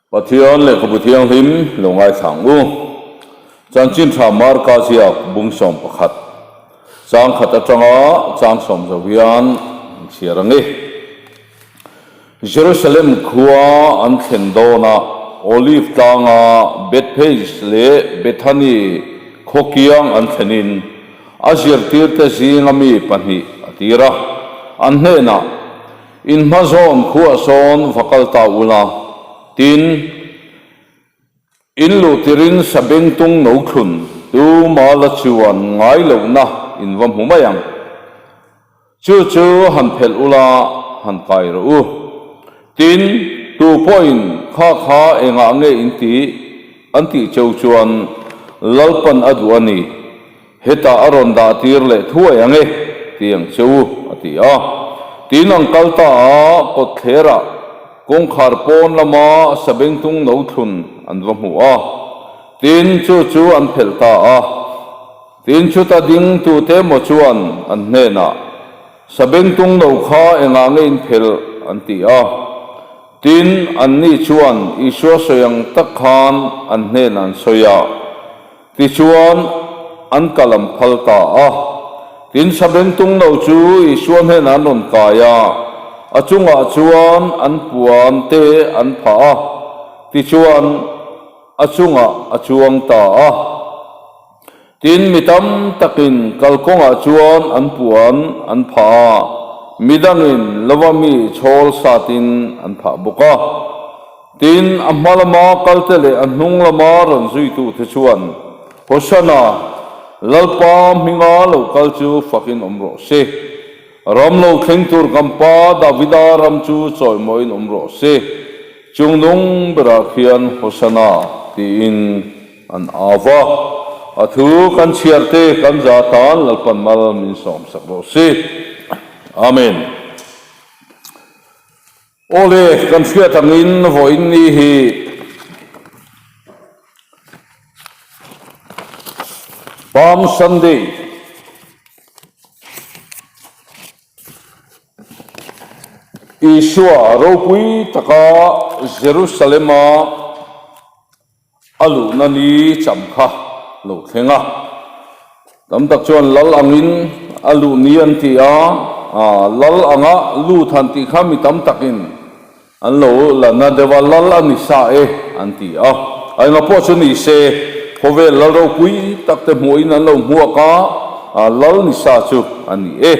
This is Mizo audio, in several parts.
Pathian Lehkhabu Thianghlim lo ngaithla ang u. Chanchin tha Marka ziak bung 11, chang khat atanga chang sawm zo hian an chhiar ang e. Jerusalem khua an thlen dawnah Olive tlanga Bethphage leh Bethany khaw kiang an thlenin a zirtirte zinga mi pahnih a tir a, an hnenah, In hmazawn khuah sawn va kal ta ula, tin, in luh tirin sabengtung no thlun tu mala chuan ngai lohna in va hmu mai ang. Chu chu han phelh ula, han kai rawh u. Tin, tu pawhin kha kha engah nge in tih? an tih cheu chuan Lalpan a duh a ni. Hetah a rawn dah tir leh thuai ang e, ti ang che u, a ti a. Tin ang kal ta a, kawtthlerah kawngkhar pawn lama sabengtung no thlun an va hmu a. Tin, chu chu an phelh ta a. Tin, chuta ding tute emaw chuan an hnenah, Sabengtung no kha engah nge in phelh? an ti a. Tin, anni chuan Isua sawi ang tak khan an hnenah an sawi a. Tichuan, an kal an phal ta a. Tin, sabengtung no chu Isua hnenah an rawn kai a, a chungah chuan an puan te an phah a, tichuan, a chungah a chuang ta a. Tin, mi tam takin kalkawngah chuan an puan an phah a, midangin lova mi chhawl satin an phah bawk a. Tin, a hma lama kalte leh a hnung lama rawn zuitute chuan, Hosanna, Lalpa hminga lo kal chu fakin awm rawh se. Ram lo thleng tur kan pa Davida ram chu chawimawiin awm rawh se. Chung nung berah khian Hosanna tiin an au va. A thu kan chhiar te kan za tan Lalpan mal min sawmsak rawh se. Amen. Awle, kan hriat angin vawiin ni hi Palm Sunday Isua ropui taka Jerusalema a luhna ni cham kha lo thleng a. Tam tak chuan lal angin a luh ni an ti a, lal anga lut han tih kha mi tam takin an lo la na deuh a, lal a ni sa e an ti a. A enga pawh chu ni se, khawvel lal ropui tak te hmuhin an lo hmuak a, lal ni sa chu a ni e.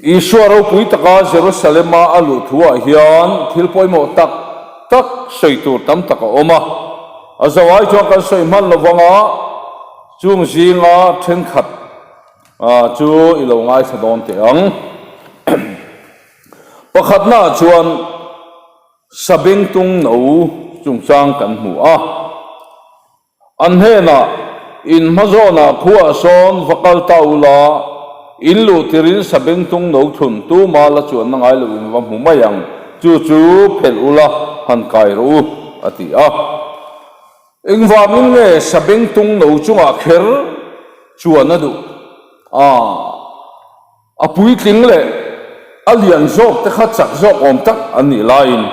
Isua ropui taka Jerusalema a luh thuah hian thil pawimawh tak tak sawi tur tam tak a awm a. A zo ai chuan kan sawi hman lo vanga chung zinga thenkhat chu i lo ngaithla dawn teh ang. Pakhatnaah chuan Sabengtung no chungchang kan hmu a. An hnenah, In hmazawnah khuaah sawn va kal ta ula, in luh tirin sabengtung no thlun tuma la chuanna ngai loin va hmu mai ang, chu chu phelh ula, han kai rawh u, a ti a. Engvangin nge sabengtung no chungah kher chuan a duh a? A puitling leh a lian zawk te kha chak zawk awm tak an nih laiin,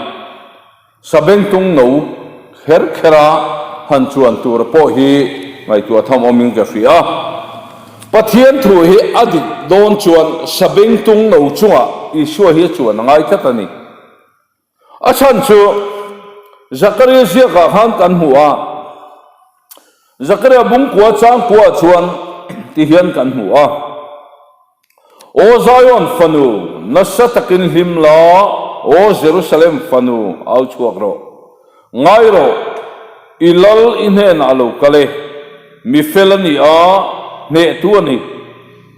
Sabengtung no kher kher a han chuan tur pawh hi ngaihtuah tham awmin ka hria. Pathian thu hi a dik dawn chuan Sabengtung no chungah Isua hi a chuan a ngai tlat a ni. A chhan chu Zakaria ziakah khan kan hmu a, Zakaria bungkua changkua chuan ti hian kan hmu a. Aw Zion fanu, nasa takin hlim la, aw Jerusalem fanu, au chhuak rawh. Ngai rawh, i lal i hnenah a lo kal e, mi fel a ni a, hnehtu a ni.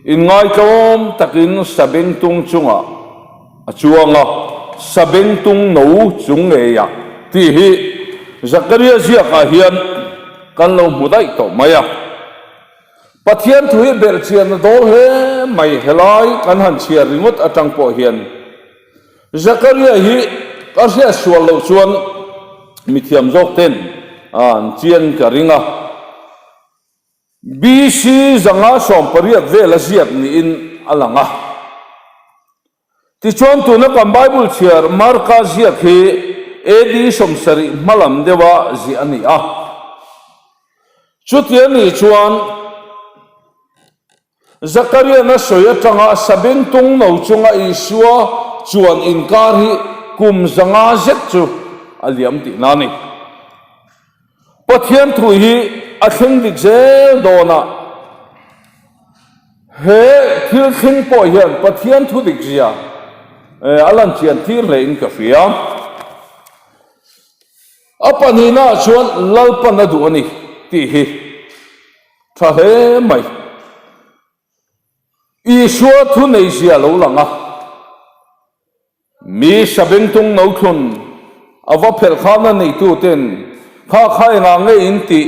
Inngaitlawm takin sabengtung chungah a chuang a, sabengtung no chung ngeiah tih hi Zakaria ziakah hian kan lo hmu daih tawh mai a. Pathian thu hi belhchian a dawl hle mai, helai kan han chhiar ringawt atang pawh hian Zakaria hi ka hriat sual loh chuan mithiam zawk ten an chian ka ring a. BC 518 vela ziak niin a lang a. Tichuan tuna kan Bible chhiar Marka ziak hi AD 70 hmalam deuha ziah a ni a. Chuti a nih chuan Zakariana sawi atanga sabengtung no chunga Isua chuan inkar hi kum 500 zet chu a liam tihna a ni. Pathian thu hi a thleng dik zel dawn a, he thil thleng pawh hian Pathian thu dik zia a lan chian tir hle in ka hria. A pahnihna ah chuan Lalpan a duh a ni tih hi tha hle mai. Isua thu nei zia lo lang a. Mi sabengtung no thlun a va phelh khan a neituten kha kha engah nge in tih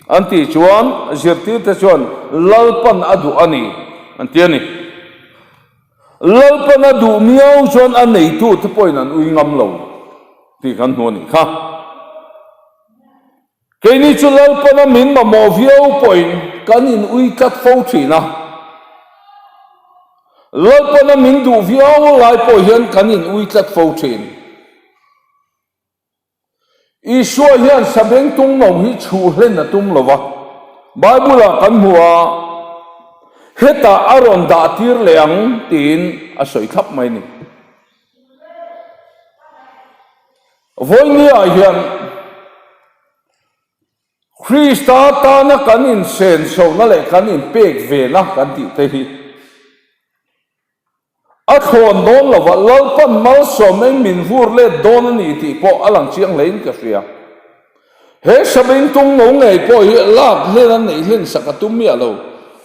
an tih chuan zirtirte chuan Lalpan a duh a ni an ti a ni. Lalpan a duh miau chuan a neitute pawhin an ui ngam lo tih kan hmu a nih kha. Keini chu Lalpana min mamawh viau pawhin kan in ui tlat fo thin a. Lalpana min duh viau lai pawh hian kan in ui tlat fo thin. Isua hian sabengtung no hi chhuh hlen a tum lo va. Bible-ah kan hmu a, hetah a rawn dah tir leh ang tiin a sawi thlap mai a ni. Vawinia hian Krista tana kan insensohna leh kan inpek vena kan tih te hi a thlawn dawn lova, Lalpan malsawmna in min vur let dawn a ni tih pawh a lang chiang hlein ka hria. He sabengtung no ngei pawh hi lak hlen a neih hlen sak a tum miah lo,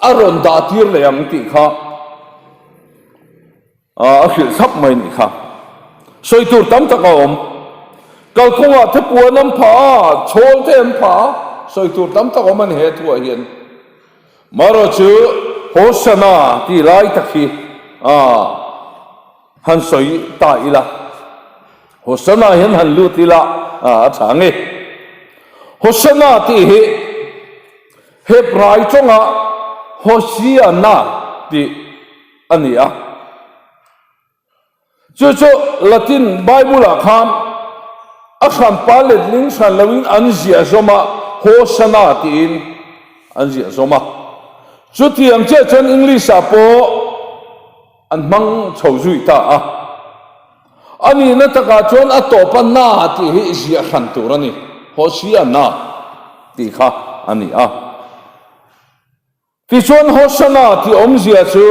a rawn dah tir leh ang tih kha. A hrilh thlap mai nih kha. Sawi tur tam tak a awm. Kalkawngah te puan an phah a, chhawl te an phah a, sawi tur tam tak a awm a ni he thuah hian. Marawh chu Hosana tih lai tak hi a han sawi ta ila. Hosana hian han lut ila a tha nge. Hosana tih hi Hebrai tawnga Hosiana tih a ni a. Chu chu Latin Bible-ah khan a hranpa letling hran loin an ziah zawm a, Hosanna tiin an ziah zawm a. Chutiang chiah chuan English-ah pawh an hmang chho zui ta a. A nihna takah chuan a tawpa na tih hi ziah hran tur a ni, Hosianna tih kha a ni a. Tichuan Hosanna tih awmzia chu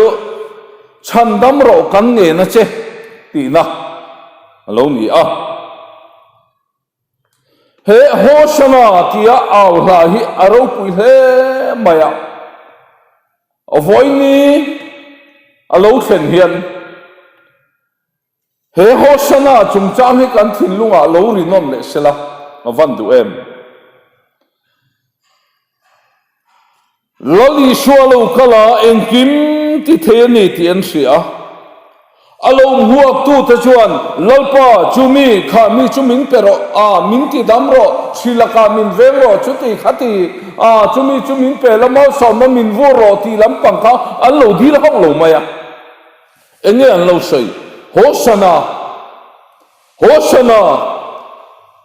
chhandam rawh kan ngen a che tihna a lo ni a. He Hosanna tia au hla hi a ropui hle mai a, vawiini a lo thlen hian He Hosanna chungchang hi kan thinlungah lo rinawm leh sela a van duh em? Lal Isua lo kal a, engkim ti thei a ni tih an hria a. A lo hmuaktute chuan, Lalpa, chu mi, kha mi chu min pe rawh, a, min ti dam rawh, hri lakah min veng rawh, chuti khati, a, chu mi chu min pe la, malsawmna min vur rawh tih lampang kha an lo dil hauh lo mai a. Enge an lo sawi? Hosana! Hosana!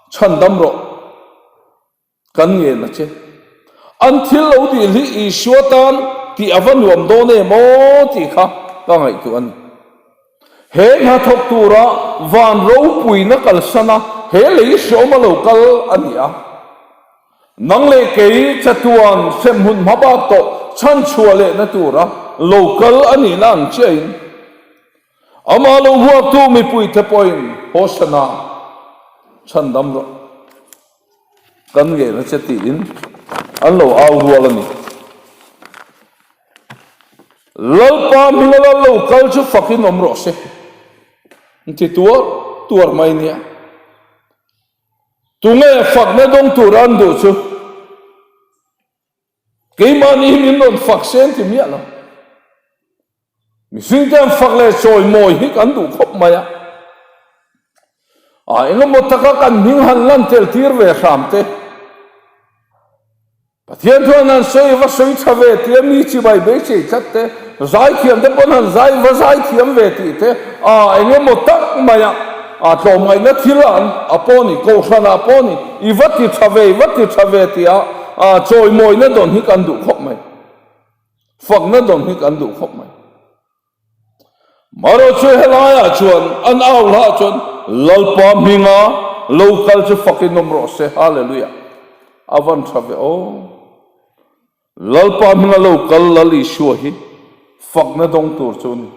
Chhandam rawh. Kan ngen a che. An thil lo dil hi Isua tan tih a va nuam dawn em aw tih kha ka ngaihtuah a ni. He hna thawk tura van ropuina kalsan a he lei hreawm a lo kal a ni a. Nang leh kei chatuan hremhmun hmabak tawh chhanchhuah lehna tura lo kal a nihna ang chiahin amah lo huaktu mipuite pawhin Hosana chhandam rawh kan ngeihna che tiin an lo au rual a ni. Lalpa hminga lal lo kal chu fakin awm rawh se, an ti tuar tuar mai nia. Tunge fakna dawng tur an duh chu? Keimahni hi min rawn fak se an ti miah lo. Mihringte an fak leh chawimawi hi kan duh khawp mai a. A engemaw taka kan hming han lan tel tir ve hram te. Pathian chuan han sawi va sawi tha ve tia mi chibai beisei tlat te, zaithiam te pawn han zai va zaithiam ve tih te, a eng emaw tak maia a tlawmngaihna thil a an a pawh ni, kohhran ah pawh ni, i va ti tha ve, i va ti tha ve tia a chawimawina dawn hi kan duh khawp mai. Fakna dawn hi kan duh khawp mai. Marawh chu helaiah chuan an au hlah chuan Lalpa hminga lo kal chu fakin awm rawh se. Hallelujah! A van tha ve aw. Lalpa hminga lo kal Lal Isua hi fakna dawng tur chu a ni.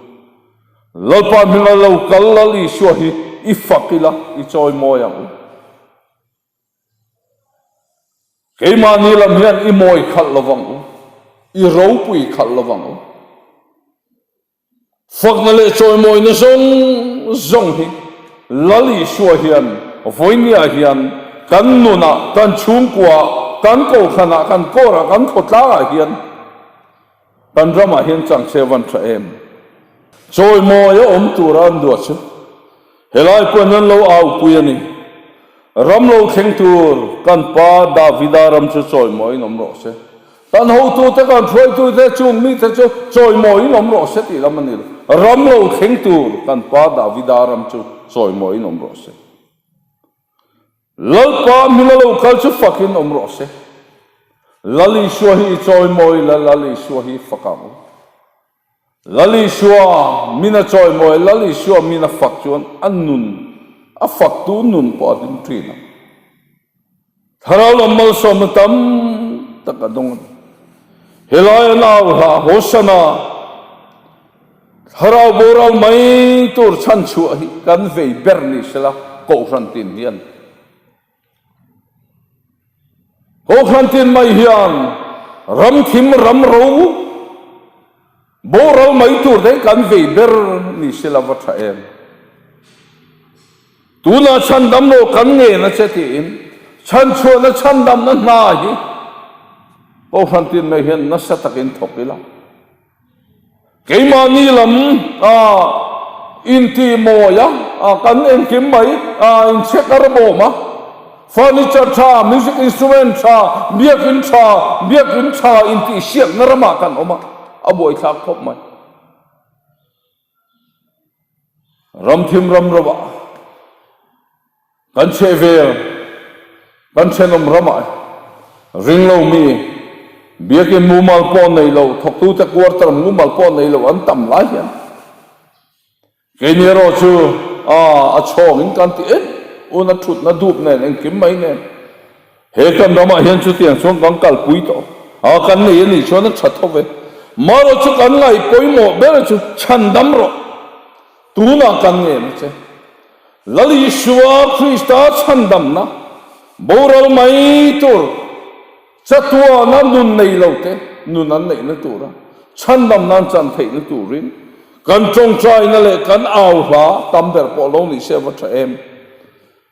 Lalpa hminga lo kal Lal Isua hi i fak ila, i chawi mawi ang u. Keimahni lam hian i mawi khalh lo vang u, i ropui khalh lo vang u. Fakna leh chawimawina zawng zawng hi Lal Isua hian vawinia hian kan nunah, kan chhungkuaah, kan kohhranah, kan kawrah, kan khawtlangah hian kan ramah hian changchhe van tha em? Chawimawi a awm tura an duah chu helai pawhin an lo aupui a ni. Ram lo thleng tur kan pa Davida ram chu chawimawiin awm rawh se. Kan hotute, kan hruaitute, chung mite chu chawimawiin awm rawh se tih lam a ni lo. Ram lo thleng tur kan pa Davida ram chu chawimawiin awm rawh se. Lalpa hming a lo kal chu fakin awm rawh se. Lal Isua hi i chawimawi la, Lal Isua hi fak ang u. Lal Isua min a chawimawi, Lal Isua min a fak chuan a nun, a faktu nun pawh a hlim thin ang. Thlarau lam malsawmna tam tak a dawng a ni. Helai an au hlah Hosana, Thlarau boral mai tur chhanchhuah hi kan vei ber ni sela Kohhran tin hian. Kohhran tin mai hian ram thim ram ro boral mai tur te kan vei ber ni sela va tha em. Tunah chhandam lo kan ngen a che tiin chhanchhuahna chhandamna hna hi Kohhran tin mai hian nasa takin thawk ila. Keimahni lam a inti mawi a, kan engkim mai a inchhek a rawm a, furniture tha, music instrument tha, biakin tha, biakin tha intihsiakna ramah kan awm a, a buaithlak khawp mai. Ramthim ram rovah kan chhehvel, kan thenawm ramah ringlo mi biakin mumal pawh nei lo, thawktute quarter mumal pawh nei lo an tam lai hian keini erawh chu a chhawngin kan ti em un a thutna dup nen engkim mai nen He kan ramah hian chutiang chuan kan kalpui tawh a, kan nei a nih chuan a tha tho ve. Marawh chu kan ngaih pawimawh ber chu chhandam rawh. Tunah kan ngen a che. Lal Isua Krista chhandamna boral mai tur chatuana nun nei lo te nun an neihna tura chhandam nan chan theihna turin kan tawngtaina leh kan au hla tam ber pawh lo nih se a va tha em.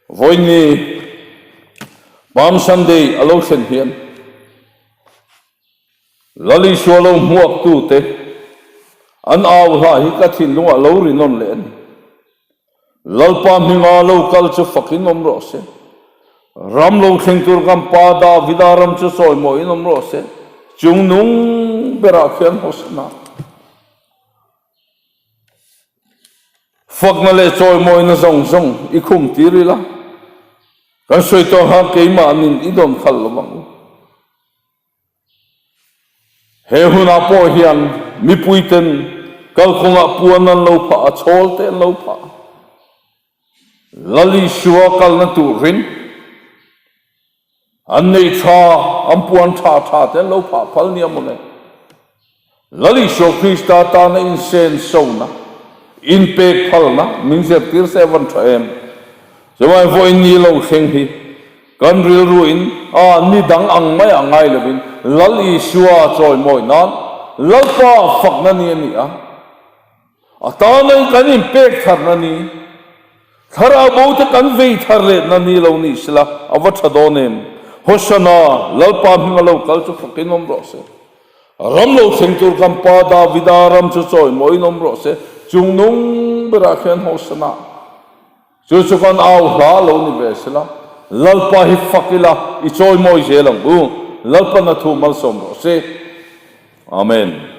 Vawiinni Palm Sunday a lo thlen hian Lal Isua lo hmuaktute an au hla hi ka thinlungah lo ri nawn leh a ni. Lalpa hminga lo kal chu fakin awm rawh se. Ram lo thleng tur kan Pa Davida ram chu chawimawiin awm rawh se. Chung nung berah khian Hosana. Fakna leh chawimawina zawng zawng i khum tir ila, kan sawi tawh kha keimahnin i dawn khalh lo ang u. He hunah pawh hian mipuiten kalkawngah puan an lo phah a, chhawl te an lo phah a. Lal Isua kalna turin An nei tha, an puan tha tha te an lo phah phal nia mawle. Lal Isua Krista tana insen sona, inpek phalna min zirtir se van tha em. Chuvangin vawiin ni lo thleng hi kan rilruin a ni dang ang mai a ngai lovin Lal Isua chawimawi nan Lalpa fakna ni a ni a. A tana kan inpek tharna ni, thlarau bo te kan vei thar letna ni lo ni sela, a va tha dawn em? Hosana, Lalpa hming a lo kal chu fakin awm rawh se. Ram lo thleng tur kan Pa Davida ram chu chawimawiin awm rawh se, chung nung berah khian Hosana. Chu chu kan au hla lo ni ve sela, Lalpa hi fak ila, i chawimawi zel ang u. Lalpan a thu malsawm rawh se. Amen.